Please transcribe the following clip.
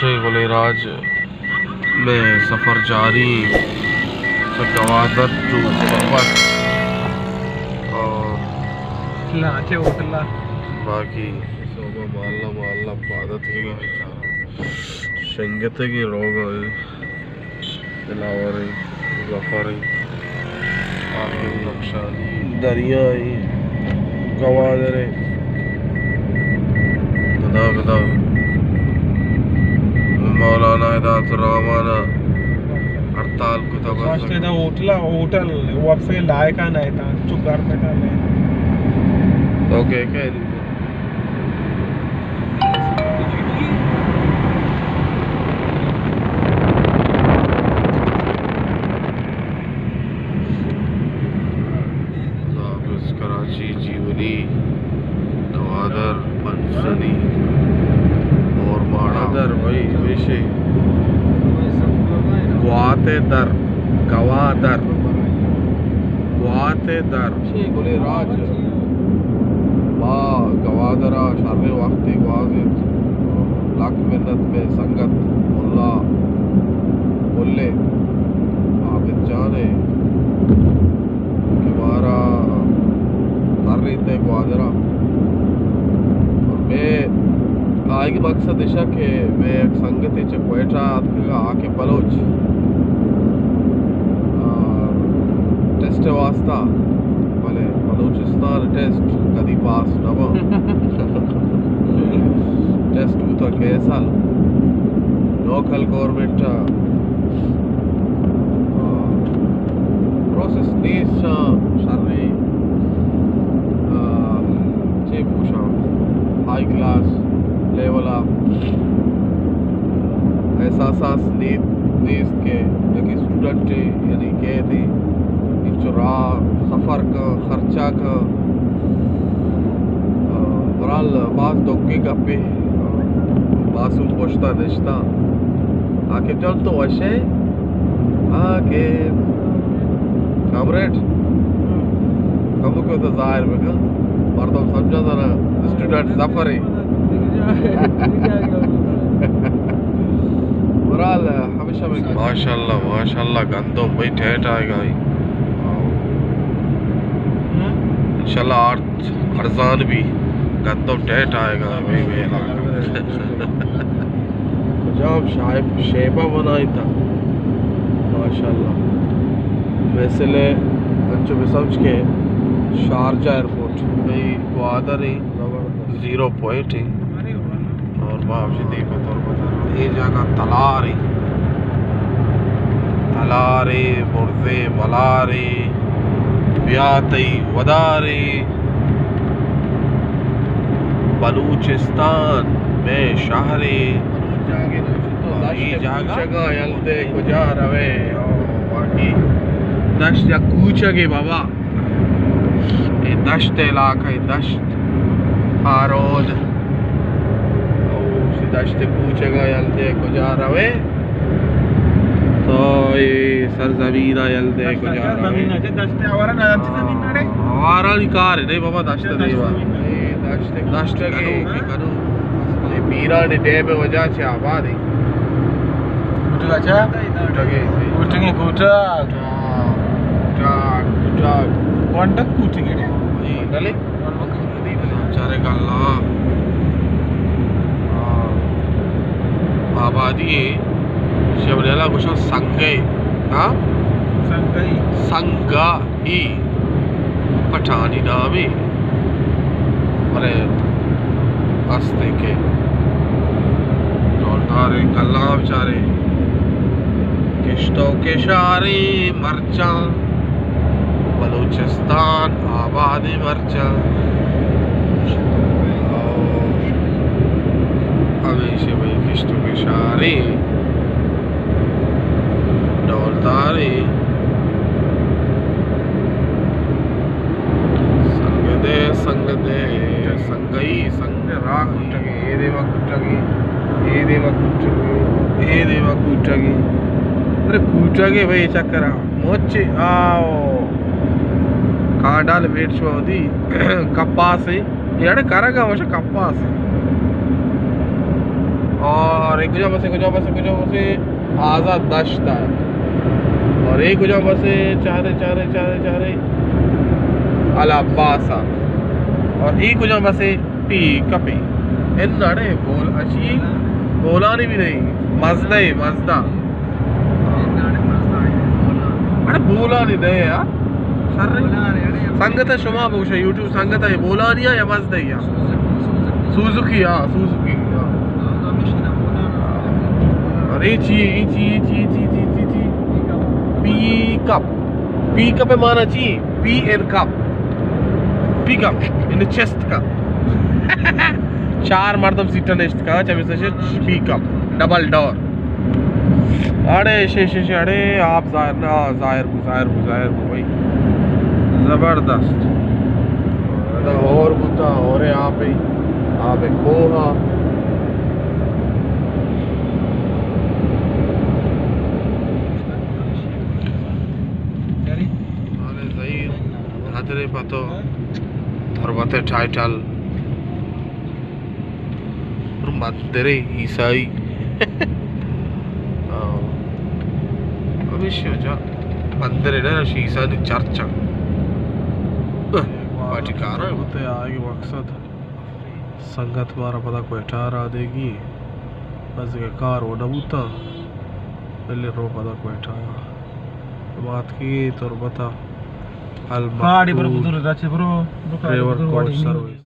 گلیں راج، مئے سفر جاری ایں چہ گوادر ٹو تربت۔ اور لاچے ہوٹل ءَ۔ باقی صبح مالا مالا پاد اتکگیں، شنگتگیں روگ ءَ ایں۔ دلاور ایں، ظفر ایں، آخر رخشانی، دریا ایں، گوادر ایں۔ پدا پدا مولانا ہدایت الرحمان ءَ ہڑتال کتگ۔ کاشت ادا ہوٹل، ہوٹل وقفے لائق نہ اِنت، چو گرم اِنت۔ اوکے، کہہ دوں۔ کراچی، جیونی، گوادر، بنسنی، اور ماڑا۔ گوادر بھائی، ویشے۔ گوات در، گوادر۔ گوات در۔ گلیں راج، ما گوادر ءَ شریں وقتے گوازینت۔ لک منت مئے سنگت ملا ملے عابد جان ءَ کہ مارا ہر ریت ءَ گوادر ءَ۔ مئے آئیگ مقصد اش کہ مئے یک سنگتے چہ کوئٹہ ءَ اتکگ ءَ، عاقب بلوچ، آ، ٹیسٹ ءِ واسطہ، بلے بلوچستان ٹیسٹ کدی پاس نہ باں۔ ٹیسٹ بوتگ کئے سال لوکل گورنمنٹ ءَ، آ، پروسیس نیست، شریں، آ، چے پوشاں، ہائی کلاس لیول ءَ احساساس نی-، نیست کہ یک اسٹوڈنٹے، یعنی کئیتے انچو راہ سفر کن، خرچہ کن۔ آ، برحال باز ڈکیں گپے، آ، معصوم پشتا نشتا۔ عاقب جان تو وش ئے؟ عاقب۔ کامریڈ، کمو کہ تو ظاہر بکن، مردم سمجھا تھا نا، اسٹوڈنٹ ظفر ایں۔ برحال، ہمیشہ میں ماشاءاللہ، ماشاءاللہ، گندم بھائی ٹیٹ آئے گا۔ انشاءاللہ آرت ارزان بی، گندم ٹیٹ آئے گا، بھائی، بھائی، علاقہ۔ کجام شاہب-، شیبہ بنائیتا۔ ماشاءاللہ۔ مثل انچو بسمجھ کہ شارجہ ایئرپورٹ۔ بھئی، گوادر ایں، زبردست۔ زیرو پوائنٹ ایں۔ اور ما ہمشی دیم ءَ تربت ءَ۔ اے جاگہ تلار ایں۔ تلار ایں، برزیں ملار ایں، بیا تئی ودار ایں۔ بلوچستان مئے شہرے۔ اے جاگہ کوچگاں یل دے کجا روے؟ او باقی دشت یا کوچگے بابا۔ اے دشت علاقہ، اے دشت آرود۔ او دشت کوچگاں یل دے کجا روے؟ تو اے سرزمین ءَ یل دے کجا روے؟ زمین اچھا، دشت آوارہ نہ، اچھی زمین نہ رے۔ آوارانی کار نہیں بابا، دشت دشت دیوا۔ زمین نہ رے۔ اے دشت، دشت کنو، کنو۔ اے پیران ڈیم وجہ چہ آباد ایں۔ کوٹگ اچھا؟ کوٹگ ایں۔ کوٹگ ایں، کوٹگ۔ کوٹگ، کوٹگ۔ گونڈک کوٹگ ایں۔ اے ڈلے۔ چارے گلا۔ آ، آبادی ایں، شیب نیلا گوشاں سنگے، ہاں؟ سنگئی۔ سنگئی۔ پٹھانی نامے، بلے ہستے کہ ڈولداریں گلاں بچارے، کشت و کشاریں مرچاں، بلوچستان آبادیں مرچاں۔ ہمیشہ بھئی کشت و کشاریں ڈولداریں۔ سنگ دے، سنگ دے، سنگئی، سنگ دے۔ راہ کوٹگے، اے دیما کوٹگے، اے دیما کوٹگے، اے دیما کوٹگے۔ ارے کوٹگے بھئی چکر ءَ۔ مچ آؤ۔ کانڈال بیٹ شو دی کپاس ایں۔ اے اڑے کرگا وش کپاس ایں۔ اور اور اے کجا بس اے، کجا بس اے، کجا بس اے؟ آزاد دشت ءَ. اور اے کجا بس اے؟ چارے، چارے، چارے، چارے. العباس ءَ. اور اے کجا بس اے؟ پی کپ اے. ان اڑے بول، اشی بولانی بھی نہیں. مزدہ اے، مزدہ. اڑے بولانی نہیں یار. شر. سنگت ءَ شما بگوشے، یوٹیوب سنگت ءَ، اے بولانی یا مزدہ یا؟ سوزوکی، ہاں، سوزوکی، ہاں. اور اے چی، اے چی، اے چی، اے چی. پی کپ. پی کپ ءِ معنی چی؟ پی این کپ. پی کپ ان چیسٹ کا. چار مردم سیٹ ءَ نشت کا، چمیسا چہ پی کپ ڈبل ڈور. اڑے شے، شے، شے، اڑے آپ ظاہر نہ، ظاہر بو، ظاہر بو، ظاہر بو بھائی. زبردست. ادا ہور بوتا، ہورے آپے، آپے کوہ. آنے زہیر، حدرے پتو، تربت ٹائٹل. مندر عیسائی. آ، ہمیشہ جا مندر ہے نا، شی عیسائی چرچ ہے. پارٹی کار ہے. تے آگے مقصد سنگت مارا پدا کوئٹہ را دیگی. بس کہ کار وہ نہ بوتا، پہلے رو پدا کوئٹہ. بات کی تربتا. گاڑی برو، بزرگ، راچی برو، دو گاڑی ریور بزرگ، گاڑی کورس سروس.